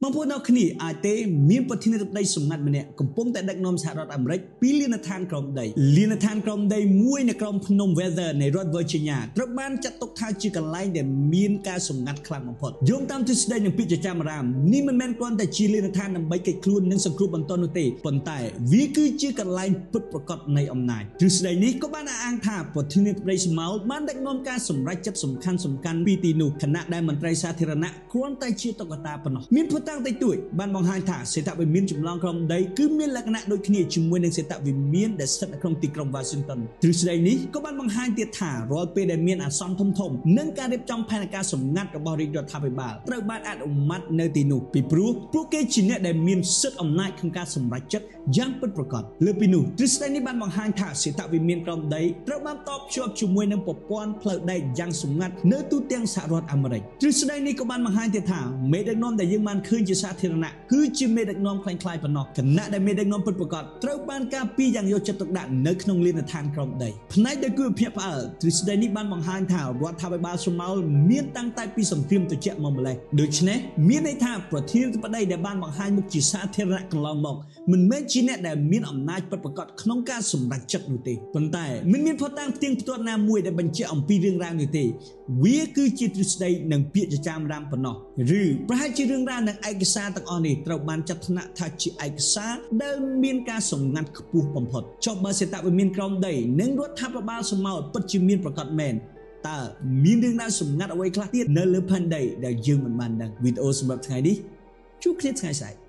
បងប្អូនអ្នកគ្នាអាចទេមានប្រធានាធិបតីសម្ងាត់ម្នាក់កំពុងតែដឹកនាំសហរដ្ឋអាមេរិកពីលានដ្ឋានក្រោមដី។ លានដ្ឋានក្រោមដីមួយនៅក្រោមភ្នំ Weather នៃរដ្ឋ Virginia ត្រូវបានចាត់ទុកថាជាកន្លែងដែលមានការសម្ងាត់ខ្លាំងបំផុត។ យោងតាមទ្រឹស្ដីនិងពាក្យចចាមអារាម នេះមិនមែនគ្រាន់តែជាលានដ្ឋានដើម្បីគេចខ្លួននិងសង្គ្រោះបន្ទាន់នោះទេ ប៉ុន្តែវាគឺជាកន្លែងពិតប្រាកដនៃអំណាច។ ទ្រឹស្ដីនេះក៏បានអះអាងថា ប្រធានាធិបតីស្មោលបានដឹកនាំការសម្រេចចិត្តសំខាន់សំខាន់ពីទីនោះ ខណៈដែលមន្ត្រីសាធារណៈគ្រាន់តែជាតុក្កតាប៉ុណ្ណោះ។ មានភស្តុតាងតិចតួចបានបង្ហាញថា សេតវិមានចម្លងក្រោមដីគឺមានលក្ខណៈដូចគ្នាជាមួយនឹងសេតវិមានដែលស្ថិតនៅក្នុងទីក្រុង Washington។ ទ្រឹស្ដីនេះក៏បានបង្ហាញទៀតថា រាល់ពេលដែលមានអាសន្នធំធំនិងការរៀបចំផែនការសម្ងាត់របស់រាជរដ្ឋាភិបាលត្រូវបានអនុម័តនៅទីនោះ ពីព្រោះពួកគេជាអ្នកដែលមានសិទ្ធិអំណាចក្នុងការសម្រេចចិត្តយ៉ាងពិតប្រាកដ។ លើពីនោះ ទ្រឹស្ដីនេះបានបង្ហាញថា សេតវិមានក្រោមដីត្រូវបានតភ្ជាប់ជាមួយនឹងប្រព័ន្ធផ្លូវដែកយ៉ាងសម្ងាត់នៅទូទាំងសហរដ្ឋអាមេរិក។ ទ្រឹស្ដីនេះក៏បានបង្ហាញទៀតថា មេដឹកនាំដែលយើងបានឃើញជាសាធារណៈគឺជាមេដឹកនាំក្លែងក្លាយប៉ុណ្ណោះ ខណៈដែលមេដឹកនាំពិតប្រាកដត្រូវបានការពារយ៉ាងយកចិត្តទុកដាក់នៅក្នុងលានដ្ឋានក្រោមដី។ ផ្នែកដែលគួរឲ្យភ្ញាក់ផ្អើល ទ្រឹស្ដីនេះបានបង្ហាញថា រដ្ឋាភិបាលស្រមោលមានតាំងតែពីសង្គ្រាមត្រជាក់មកម្លេះ។ ដូច្នេះមានន័យថា ប្រធានាធិបតីដែលបានបង្ហាញមុខជាសាធារណៈកន្លងមកមិនមែនជាអ្នកដែលមានអំណាចពិតប្រាកដក្នុងការសម្រេចចិត្តនោះទេ។ ប៉ុន្តែមិនមានភស្តុតាងផ្ទៀងផ្ទាត់ណាមួយដែលបញ្ជាក់អំពីរឿងរ៉ាវនេះទេ វាគឺជាទ្រឹស្ដីនិងពាក្យចចាមរាមប៉ុណ្ណោះ ឬប្រហែលជារឿងរ៉ាវនិងឯកសារទាំងអស់នេះត្រូវបានចាត់ថ្នាក់ថាជាឯកសារដែលមានការសម្ងាត់ខ្ពស់បំផុត។ ចុះបើសេតវិមានក្រោមដីនិងរដ្ឋាភិបាលសមោលពិតជាមានប្រកបមែន តើមានរឿងរ៉ាវសម្ងាត់អ្វីខ្លះទៀតនៅលើផែនដីដែលយើងមិនបានដឹង? វីដេអូសម្រាប់ថ្ងៃនេះ ជួបគ្នាថ្ងៃស្អែក។